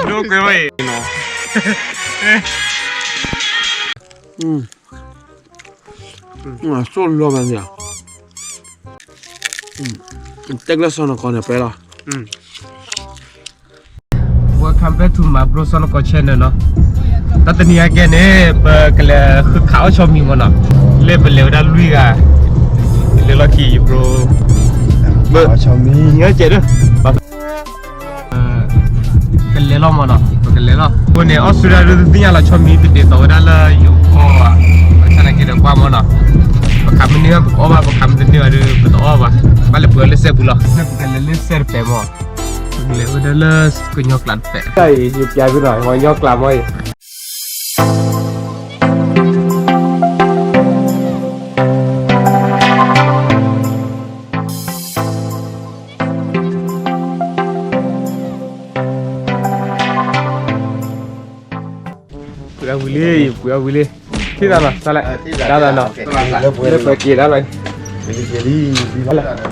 ဒိၣ်ကွဲဝဲအံၤနီၤ အဆိၣ်လီၤမးန့ၣ် တဲကျၢၢ်စီၢ်နီၢ်ကီၢ်န့ၣ် ပဲလီၤ Welcome back to my bro စီၢ်နီၢ်ကီၢ် channel နီၤ တၢ်တနံၤအကဲန့ၣ် ပကလဲၤဃုခးအီၣ်ဆီမံၤမးနီၤ လၢပလဲၤဝဲဒၣ်လွံၢ်ဂၤ ပလဲၤလီၢ်ခံ bro ဘၣ်ဆီမံၤ ငါကဲဒီး ကလဲၤလီၤမးနီၤ ပကလဲၤလီၤ အဃိန့ၣ် အီစထြ့လယါဒုးတသ့ၣ်ညါလီၤ ဆီမံၤတဒ်သိးဝဲဒၣ်လၢယိၤကီၢ်ဘၣ် ဆၣ်သနာ်က့ဒီးကွၢ်မးနီၤ ပခးမ့ၢ်န့ၢ်ဘၣ်ပကအီၣ်ဘၣ် ပခးမ့ၢ်တန့ၢ်ဘၣ်ဒီး ပတအီၣ်ဘၣ် ဘၣ်လဲၤပှ့ၤအီၤလၢစဲပူၤလီၤ ပကလဲၤလၢစဲတပဲာ်မး ပကလဲၤဝဲဒၣ်လၢကညီကျးတပဲာ် တၢ်အံၤ ယပျးသုနီၤ ပှၤကညီကျးမးအံၤ ပှ့ၤအဝံၤလံ ပှ့ၤအဝံၤလံ ထံၣ်သးနီၤ သးလဲၣ် တၢ်သးနီၤ လၢပှဲၤက့ၤဒၣ်လီၤ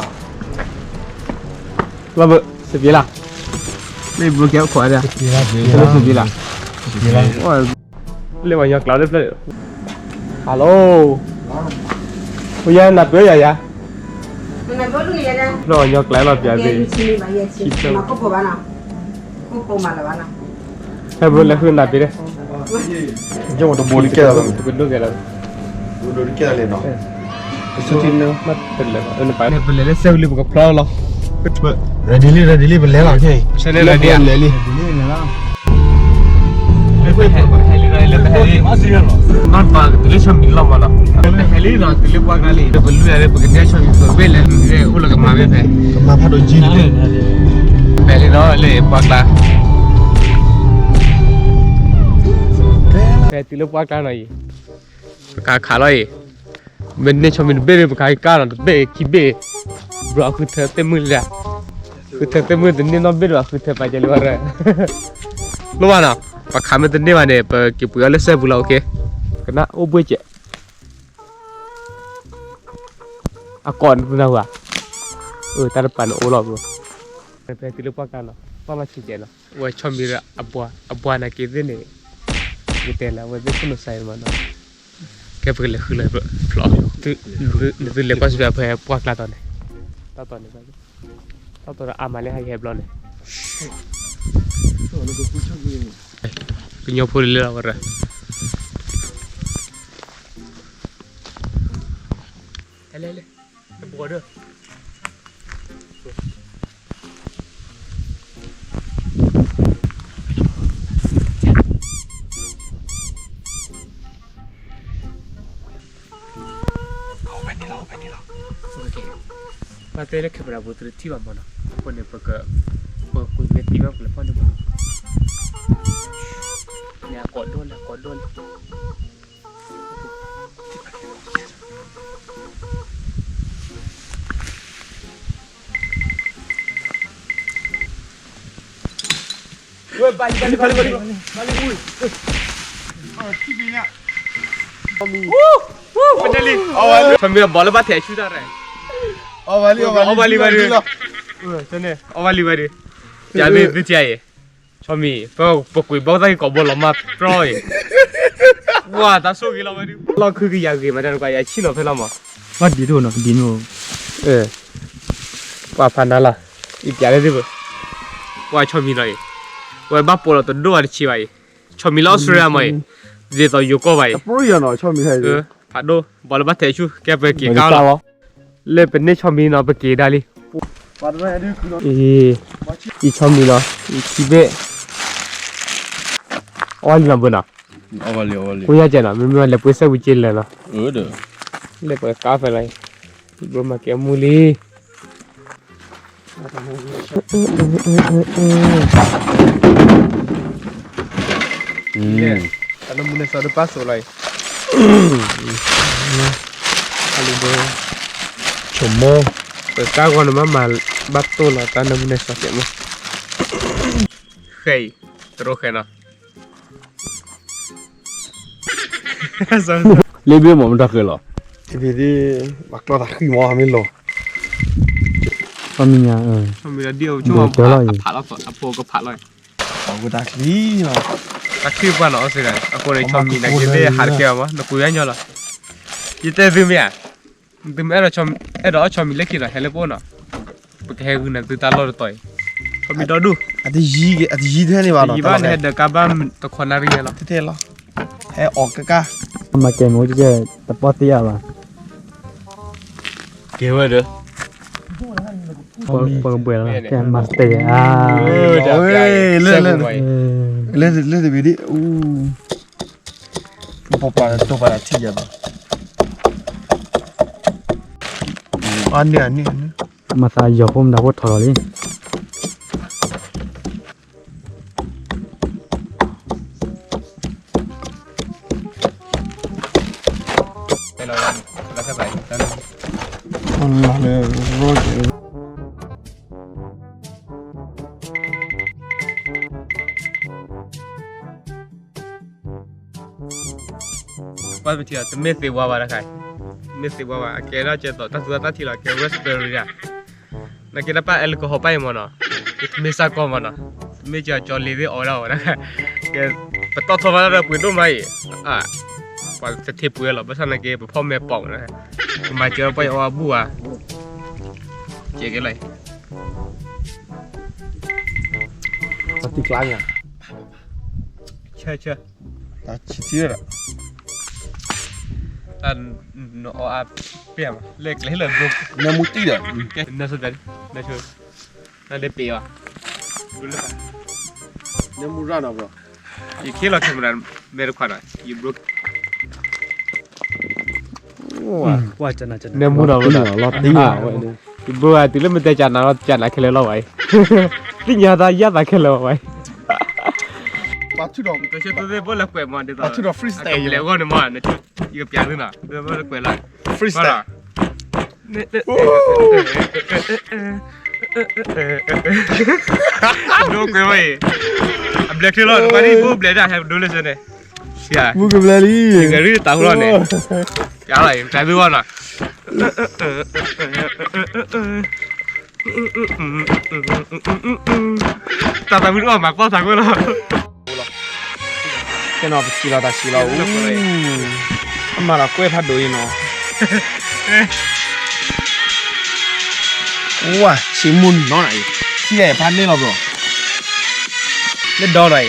လီၤဘၣ် စပံးလၢ် လၢဘျိကဲခိးဒၣ် လၢစပံးလၢ် လၢပှၤကညီကျးလၢဖျၢၣ် Hello ပယါနၢ်ပၢၢ်ယၤယၤ လၢပှၤကညီကျးလီၤပျးသ့ ဟဲဘျိလဲၤဃုနၢ်ပၢၢ် ယတဘိတကဲလၢၤ ပကဒိၣ်ကဲလၢၤ ပလဲၤလၢစဲဝံၤလံ ပကဖျီလီၤ ready လံ ready လံ ပလဲၤလီၤ ခဲအံၤ လဲၤလံ လၢပဟဲလံ လၢပဟဲလံ နီၢ်ပၤကတုၤလၢဆီမံၤလီၤမးနီၤ ပဟဲလံနီၤ တုၤလၢပှၢ်ကျါလံ ပကလွံၢ်လၢပကဒဲဆီမံၤ ပဘ့ၣ်လဲၤလွံၢ်အိၣ်လၢကမၤဘ့ၣ်ဖဲ ကမၤဖးဒိၣ်ကံန့ၣ် ဖဲလံနီၤ လၢပှၢ်ကျါ ဖဲတုၤလၢပှၢ်ကျါနီၤအံၤ ပကခးလီၤအံၤ မ့ၢ်န့ၢ်ဆီမံၤတဘ့ၣ်ဒီး ပကကါလီၤတဘ့ၣ်ခံဘ့ၣ် ဘျီအဃုထၢသ့ၣ်မုၢ်လၢ ဃုထၢသ့ၣ်မုၢ်တန့ၢ်နီတဘ့ၣ်ဒီး အဃုထၢပာ်ကဲလၢၤဘၣ်ရၢ လိၣ်ဘၣ်နီၤ ပခးမ့ၢ်တန့ၢ်ဘၣ်န့ၣ် ပက့ၤပှ့ၤအီၤလၢစဲပူၤလီၤ okay ကနၣ်အိၣ်ဘှ့ၣ်ကဲး အကိးနနၢ်ဟူဧါ အၢ တၢ်တပၤန့ၣ်အိၣ်လီၤဘျီ ဖဲတုၤလၢပှၢ်ကျါနီၤ ပှၢ်မၤဆံးကဲးနီၤ ဝဲဆီမံၤဒီး အဘှါနာ်က့သ့ၣ်န့ၣ် ယတဲလၢအဝဲသ့ၣ်ခိၣ်နူာ်စါအံၤမးနီၤ ကဲပကလဲၤဃုလီၤဖျီ နသုလဲၤကွၢ်စပံးဖဲပှၢ်ကျါတီၤန့ၣ် တၢ်တီၤန့ၣ် တၢ်တီၤဒီးအါမးလၢဟဲကဟဲဘျီန့ၣ် ကညီဖိလၢလီၤဝဲရၢ လဲၤလဲၤ တဘိဒီး ဘၣ်တဲလၢ camera ပူၤ သုတထံၣ်ဘၣ်မးနီၤ အဃိန့ၣ် ပက ပကကွံာ်မ့ၢ်သံဘၣ် ပကလဲၤဖီၣ်န့ၢ်မးနီၤ န့ၣ်အကိးဒိၣ်လၢ အကိးဒိၣ်လၢ ဆီမံၤဘီလၢဘၣ်ထဲးဆူတၢ်ရဲၣ် အီၣ်ဘၣ်လံ အီၣ်ဘၣ်လံဘၣ်ဒီး အီၣ်ဘၣ်လံဘၣ်ဒီး ပျးမ့ၢ်သုထံၣ်အံၤ ဆီမံၤ ပကွံာ်ဘီသၣ်က့ၤကိးဘိလီၤမၢ်ပြီအံၤ ပှၤတၢ်ဆိၣ်ဂ့ၤလီၤဝဲဒုး လီၢ်ခုကယၤဂ့ၤမးတၢ်တကွၢ် ယဆံၣ်လီၤဖဲလီၤမး ဘၣ်ဒံးတအိၣ်နီၤ ဒံးမ့ၢ် ပှၤဖးနါလီၤ အံၤပျးလၢသ့ၣ်ဘၣ် ပှၤဆီမံၤလီၤအံၤ ဝဲဘၣ်ပိာ်လီၤတဒိၣ်အတဆံးဘၣ်အံၤ ဆီမံၤလၢအီစထြ့လယါမးအံၤ ဒ်သိးယိၤကီၢ်ဘၣ်အံၤ ဖးဒိၣ် ဘီလၢဘၣ်ထဲးဆူ ကဲပက့ၤကါလီၤ လၢပန့ၢ်ဆီမံၤနီၤ ပက့ၤဒၣ်လံ အံၤ အံၤဆီမံၤလီၤ အံၤခံဘ့ၣ် အီၣ်လံနီၤဘၣ်နီၤ ကိညါကဲနီၤ မ့မ့ၢ်လဲၤပှ့ၤစဲပူၤက့ၤလၢာ်နီၤ လၢပကါဖဲလီၤ ဘျီမၤကဲမူလံ တၢ်နၢမူန့ၣ်စီၤဒုးပၢ်စိးလီၤအံၤ ဆိမိၣ် ပကါဂီၤန့ၣ်မးမၤဘၣ်တိၢ်လီၤ တၢ်နၢမူန့ၣ်စီၤကဲမူ ဃဲအံၤ တရိဃဲနီၤ လ့ဘ့ၣ်မ့ၢ်မတၤဃဲလီၤ တဘ့ၣ်ဒ် ဘၣ်ကျီၢ်တၢ်ဃံမး မ့ၢ်လီၤ. ခီမံၤညါ, ခီမံၤဒီးဒ်အဖိကဖးလီၤ, အဖိကဖးလီၤ. တၢ်ဝဲတၢ်ချံ, တၢ်ချံပှၢ်နီၤ အီစ့ၢ်ကီး အဃိန့ၣ် ခီမံၤန့ၣ်က့ၤသ့ၣ်ဟးတကဲဘၣ်မး နပှ့ၤဝဲညီလီၤ. ယတဲသုမ့ၢ်ဧါ, သုမ့ၢ်အဲၣ်ဒိးအီၣ်ခီမံၤလၢခံဒီး ဟဲလၢပအိၣ်နီၤ, ပကဟဲဂုာ်နၤသုတၢ်လီၢ်တတီၤအံၤ, ခီမံၤဒီဒူၣ်, အတယံၤထဲန့ၣ်ဘၣ်နီၤ, ယဘၣ်နဟဲဒီးကါဘၣ်တခီနၣ်ရံၣ်ညါလီၤ, ထဲထဲလီၤ, ဟဲအီၣ်ကကါ, မၤကဲမ့ၢ်ကဲ တပီၢ်သ့ၣ်ညါဘၣ်, ကဲဝဲဒီး ပကဘှဲးလီၤ ကဲ master ဧါ, လၢတဘ့ၣ်ဒ်, ပပှၤတိၢ်ပှၤထံၣ်ယၤဘၣ်, အန့ၣ်အန့ၣ်အန့ၣ်, မၤသးယီၤဖိမတၤဖိထီၣ်လီၤလံ. ပှၤပထံၣ်အီၤ တမ့ၢ်သ့ဝါဘၣ်တခါ, တမ့ၢ်သ့ဝါဘၣ် အကဲဒၣ်ကဲသိး တၢ်သူတၢ်ထံၣ်လီၤ ကဲ raspberry တၢ်, နကဲတၢ်ပၢ်အဲလ်ကဟီၣ်ပၢ်အံၤမ့ၢ်နီၤ, တမ့ၢ်စ့ၢ်ကီးမ့ၢ်နီၤ, တမ့ၢ်ကၠီလ့သ့ၣ်အီၣ်ဝဲဒၣ်ဝဲဒၣ်, ကဲ ပတီၢ်ထီၣ်ဘၣ်ဒၣ်ဒီးပှ့ၤဒိၣ်မးအံၤ, ပှၤတထံၣ်ပှ့ၤလီၤ ဘၣ်ဆၣ်နာ်က့ ပဖီၣ်မဲာ်ပိာ်မး, ကမၤစၢၤပှၤအီၣ်အဘူၣ်ဧါ, ကဲကဲလီၤ, တံၤကျါညါ, ဆၢဆၢ တၢ်ဆံးဆံးဒီး တၢ်နအီအါပ့ၢ်မး လဲၤကျဲလၢဘိ နမူတံၢ်ဒီး နဆိ နဒပ့ၢ်အီၤ နမူရၣ်နီၤဘျီ ယခ့လီၤ camera မဲာ်တခွးဒီး ယဘျိ နမူဒီးဘျိဒီး ယဘျိဂၤတုၤလၢမတဲကၢ်နၤလီၤ ကၢ်နၤခဲလၢာ်လီၤဝဲ သ့ၣ်ညါသးယါသးခဲလၢာ်ဝဲ ပှၤထုးဒီး ပှၤထုးဒီး freestyle လဲၤဂီၢ်န့ၣ်မး ယကပျးသုနီၤ freestyle ဒိကွဲဝဲအံၤ အဘျဲၣ်ချ့လီၤ နကွၢ်ဒ်ဘိဘျဲၣ်ဒၣ်ဟဲဒိလၢစၢၤန့ၣ် မူကဘျဲၣ်လံ ယကရံၣ်တၢ်ဟူလီၤန့ၣ် ပျးလီၤအံၤ ပျးသုဂီၢ်နီၤ တၢ်သးဝံၣ်တအီၣ်မၤကီၢ်သးကွဲလီၤ ကဲနီၤ ပစံးလီၤတၢ်စံးလီၤအူ အမၤလီၤကွဲဖးဒိၣ်အံၤနီၤ ဝါ ဆံးမူနီၤနၤအံၤ ထံၣ်ဖးန့ၢ်လီၤဘျီ လၢဒီနီၤအံၤ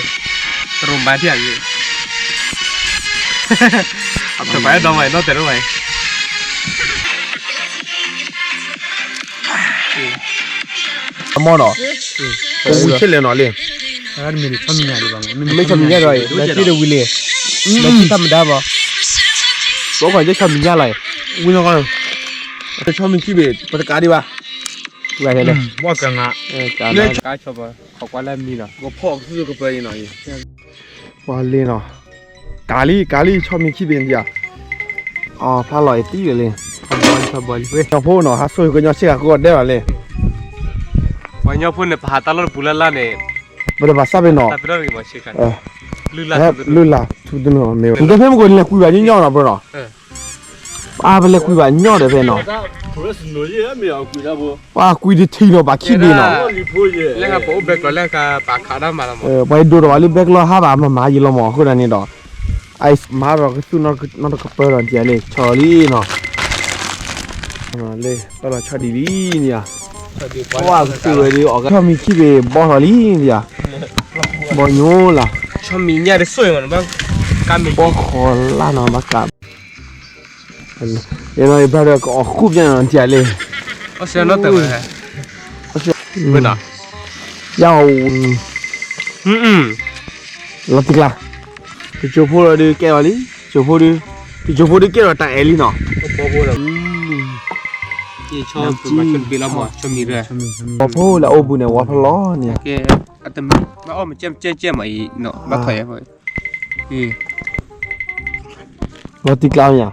တရူးမၤထံၣ်အံၤ အဖျၢၣ်ပာ်လၢဒီမးအံၤ နီၢ်တဲာ်ဒိၣ်မးအံၤ အမီၢ်နီၤ ပဝံၤဆဲးလဲၣ်နီၤလံ မ့ၢ်ဆီမံၤညၣ်ဒံးဘၣ်မ့ၢ် မ့ၢ်ဆီမံၤညၣ်ဒီးအံၤ လၢတံၢ်တဝံၤလံ လၢတံၢ်တၢ်မဒါဘၣ် ပအိၣ်ခိးကဲဆီမံၤညၣ်လီၤအံၤ ဝံၤနီၢ်ကီၢ် ဆီမံၤခံဘ့ၣ် ပတကးဒံးဘၣ် ဝဲလဲၣ် ဘၣ်ကငါ ကါဆီဘၣ် ခီကွၢ်လၢမံနီၤ ကဖီၣ်ကသုကပၢၤအံၤနီၤ ပှၤလ့နီၤ ကးလံ ကးလံ ဆီမံၤခံဘ့ၣ်နဒံးဧါ အီဖျါလီၤအံၤတံၢ်ဝဲလံ ထီဘီလံ ထီဘီလံ ပှၤကညီဖိနီၤ ဟးစိာ်ကညီဆ့ကၤကီၢ်ဒဲးဘၣ်လံ ပှၤကညီဖိန့ၣ် ပဟးတၢ်လီၢ်တပူၤလၢ်လၢ်န့ၣ် ပတဘၣ်စၢ်ဘ့ၣ်နီၤ လုၢ်လၢ် လုၢ်လၢ် ထူတနီၤမ့ၢ်ဝဲ နတဲဖဲမ့ၢ်ကိးလဲၤကွံာ်ဘၣ်ညီညီနီၤ ဘြီနီၤ အါ ပလဲၤကွံာ်ဘၣ်ညီဒီးဖဲနီၤ ပှၤကွံာ်တထံၣ်နီၤ ဘၣ်ခံဘ့ၣ်နီၤ လၢပအိၣ်ဘဲကျီးလၢကပာ်ခးဒၣ်မးလီၤမး ပှၤဒိၣ်ဒီးဝဲလၢဘဲကျီးဟးဘၣ်မၤမၤယံာ်လီၤမး အဃိဒၣ်န့ၣ်ဒီး အမၤဒီးကသူၣ်နီတကပၢဒီးဒ်လဲၣ် ဆီလံနီၤ လၢတၢ်လီၤဆီဒံးလံန့ၣ်ဧါ ပှၤကသူၣ်ဝဲဒ်အီၤကဆီမံၤခံဘ့ၣ်ဘီထီၣ်လံန့ၣ်ဧါ ဘီညိလၢ ဆီမံၤညၣ်တစိၢ်မး ဘီဃီလၢနီၤ ဘၣ်ကး ယနီၤ ယဘျါဒီးကအီၣ်ဃူပျဲနီၤ တံၢ်လံ အီၣ်စဲနီတဝဲ မ့ၢ်နီၤ ယၤအီၣ် လီၤတံၢ်ကျါ တကၠိဖိဒီးကဲထီၣ်လံ ကၠိဖိဒီး တကၠိဖိဒီးကဲထီၣ်တၢ်အဲၣ်လံနီၤ ဘီဖိလၢအိၣ်ဘူးန့ၣ် ဝါဖလီၤန့ၣ် ဘၣ်အီၣ်မကဲမကဲမးအံၤ ဘၣ်ထီၣ်ယၤ လီၤတံၢ်ကျါမ့ၢ်ဧါ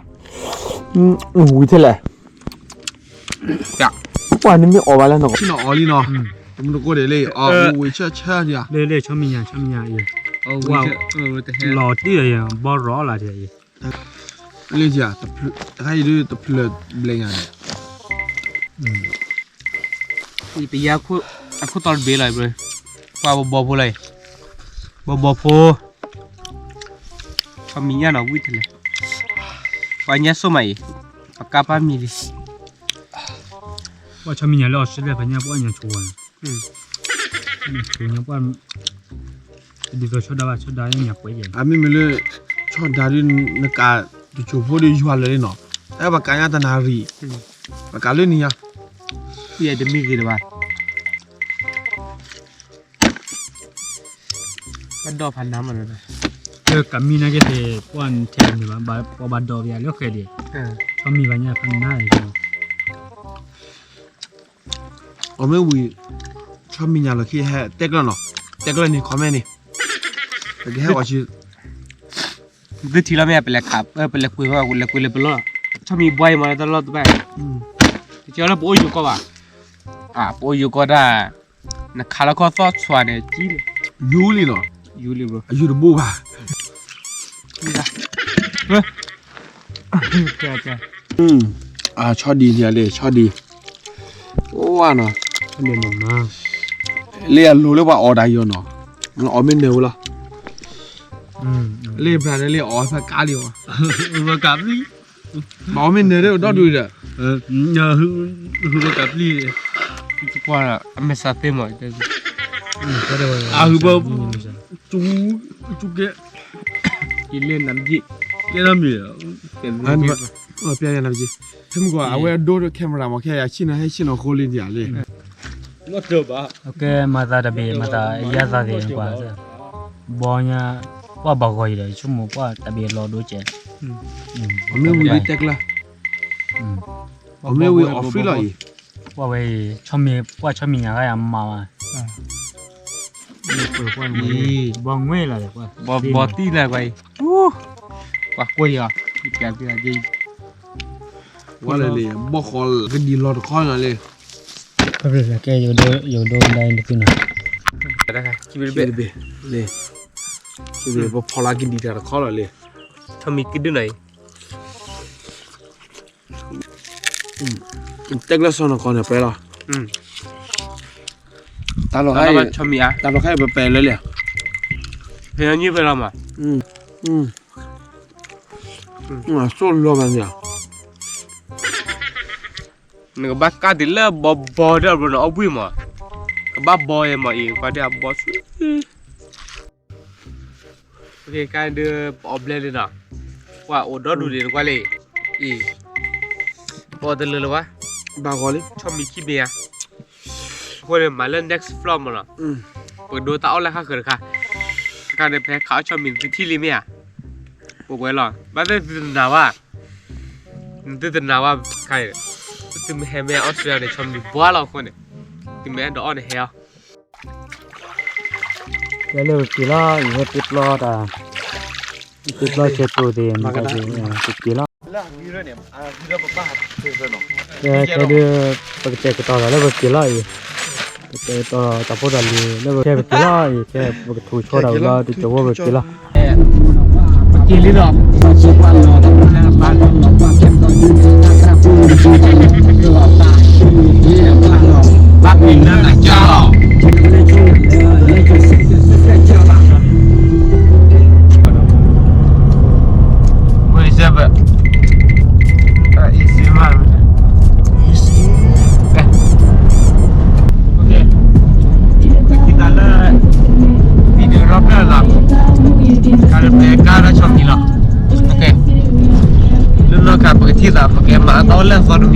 ဝံၤထဲလဲၣ် ပှၤန့ၣ်မ့ၢ်အီၣ်ဘၣ်လၢနီၤ ထံၣ်နီၤအီၣ်လံနီၤ တမူတကိးဒ်လဲၣ် အီၣ်ဝံၤဆၢဆၢဒံး လၢလၢဆီမံၤညါ ဆီမံၤညါအံၤ လီၤတံၢ်အံၤ ဘီရီလၢတံၢ်အံၤ လၢယၤ, တခါအံၤဒ်တဖျၢၣ်ဘျဲၣ်ညါန့ၣ်, တယါအခိၣ်တီတဘ့ၣ်လီၤ, ပှၤဘီဘီဖိလီၤအံၤ, ဘီဘီဖိ, ဆီမံၤညၣ်နီၤဝံၣ်ထဲလဲၣ်, ပှၤညၣ်စိၣ်မးအံၤ, ပကါပၢ်မံၤလံ, ပှၤဆီမံၤညၣ်လၢအီစထြ့လယါ ပှၤညၣ်ပှၢ်ညၣ်ဆိဝဲ, ဆိညၣ်ပှၢ် ဒ်သိးဆီဒါဘၣ် ဆီဒါညၣ်ပှဲၤယဲၢ်, အမ့မ့ၢ်လၢ ဆီဒါဒ်နကး တစိၢ်ဖိဒီးယွၤလၢာ်လံနီၤ, အဲပကးညါတနၣ်ရံၣ်, ပကးလၢနံၤညါ, ယတမံဂ့ၤတဘၣ်, ဘၣ်ဒီးဖးနါမး, လၢကးမံနာ်က့သ့ၣ် ပှၤထဲန့ၣ်ဘၣ် ပှၤဘၣ်ဒီးပယၤလၢဃဲၤဒံး, ဆီမံၤဘၣ်ညါဖးနါ, အီၣ်မ့ၢ်ဝံၤ ဆီမံၤညၣ်လီၤခံဟဲတဲကျၢၢ်နီၤ, တဲကျၢၢ်န့ၣ် comment န့ၣ်, ပကဟဲအီၣ်ဆံ, သုထံၣ်လီၤမ့ၢ် ပလဲၤခး ပလဲၤကွံာ် လဲၤကွံာ်လၢပလီၢ်, ဆီမံၤဘှါအံၤမးတလီၢ်တဘၣ်, တကဲလၢပအိၣ်ယိၤကီၢ်ဘၣ်, ပအိၣ်ယိၤကီၢ်ဒၣ်, နခးလီၤခီၣ်သီၣ်ဆွးန့ၣ်ကံ, ယူၤလံနီၤ, ယူၤလံ အယူၤတဘိဘၣ် ဆီဒံးန့ၣ်လံ ဆီဒံး, အိၣ်ဝဲနီၤ, လၢအလိၤလၢပှၤအီၣ်တၢ်ယီၤနီၤ, အီၣ်မ့ၢ်နၢၤဝဲလီၤ, လၢဘျါန့ၣ်လၢအီၣ်ဖဲကါလံအီၤ, ဘၣ်အီၣ်မ့ၢ်နၢၤဒီးဒီဒူၣ်ဒီး, အမဲာ်ဆှးသ့မး, အဟုဘၣ်, ကဲ, ကဲနမံၤ, ဖဲမုၢ်ကီး အဝဲအဒိဒီး camera မး ခဲအံၤဆ့ၣ်နီၤ ဟဲဆ့ၣ်နီၤဃိလံဒံးဧါလံ, ကဲမၤသးတဘ့ၣ် မၤသးယါသးသ့ၣ်ကွၢ်, ဘီညါ, ပှၤဘၣ်ဂီၤအံၤဒီး ယဆိကမိၣ်ပှၤတဘ့ၣ်လီၤဒိကဲး, အမ့ၢ်ဝံၤလံတဲကျၢၢ်, အမ့ၢ်ဝံၤအီၣ် free လီၤအံၤ, ပှၤဝဲအံၤ, ပှၤဆီမံၤညၣ်ဂၤယၤမၤဘၣ်, ဘီငွဲလီၤ, ဘီတံၢ်လၢကွၢ်အံၤ, ပှၤကွၢ်အံၤ, ဝဲလၢလံ, ဘီဃီကဒံလီၤတခီနီၤလံ, ကဲ, ယကဒိကဒါအံၤတသုနီၤ, ဘီဖီလာ်ကဒံတၢ်တခီလီၤလံ, ဆီမံၤကဒုနီၤအံၤ, တဲကျၢၢ်စီနီၤကီးန့ၣ် ပှဲၤလီၤ, တၢ်လီၤခါအံၤ ပပဲာ်လၢလံ, ဖဲညါညံၣ်ဖဲလီၤမး, စိၢ်လီၤမးန့ၣ်, နကဘၣ်ကၢ်ဒ်လၢဘီဘီဒီးဘျီန့ၣ် အီၣ်ဘှံးမး, ကဘၣ်ဘီယဲမးအံၤ ကွၢ်ဒ်အဘီဆူ ကဲဒုး ပအီၣ်ဘျဲၣ်လံနီၤ, ပှၤအိၣ်ဒီဒူၣ်ဒံးနကွၢ်လံ, အံၤ, ပအီၣ်တလၢလၢၤဘၣ်, ဘၣ်ဂီၤလံ ဆီမံၤခံဘ့ၣ်ဧါ, အဃိန့ၣ် မၤလၢ next vlog မးနီၤ, ပကဒိတၢ်အီၣ်လၢဃၣ်ဃၢၤတခါ, တခါန့ၣ် ပဟဲခးအီၣ်ဆီမံၤသုထံၣ်လံမ့ၢ်ဧါ, ပဝဲလီၤ, ဘၣ်သ့ၣ်သုတနာ်ဘၣ်, သုတနာ်ဘၣ်ခါအံၤ, သုမ့ၢ်ဟဲမ့ၢ်အီစထြ့လယါန့ၣ် ဆီမံၤဘှါလီၤအဃိန့ၣ်, သုမ့ၢ်အဲၣ်ဒိးအီၣ်န့ၣ်ဟဲအီၤ ကဲလၢပက့ၤလီၤ အံၤဟဲတ့ပျီတၢ်, တ့ပျီဆဲးတိၤသ့ၣ် မ့ၢ်တၢ်က့ၤက့ၤလီၤ, ကဲခဲဒုး ပကတဲာ်ကတီၤသးလၢပက့ၤလီၤအံၤ, ပကတဲာ်ကတီၤတၢ်ဖိတၢ်လံၤလၢပက့ၤလီၤအံၤ, ကဲပကထူၣ်ဆိတၢ်ဝံၤလီၤ တကဝီၤပက့ၤလီၤ က့ၤလံလီၤ, ဘၣ်က့ၤလၢနကၢ်လီၤ, ဝဲ easy မး, ပက့ၤသးလၢ video ရီဖျၢၣ်လီၤ, ကါလၢပကါလၢဆီမံၤလီၤ, လၢနီၢ်ကါပကထံၣ်သး ပကမၤအသီလၢအသီတမံၤ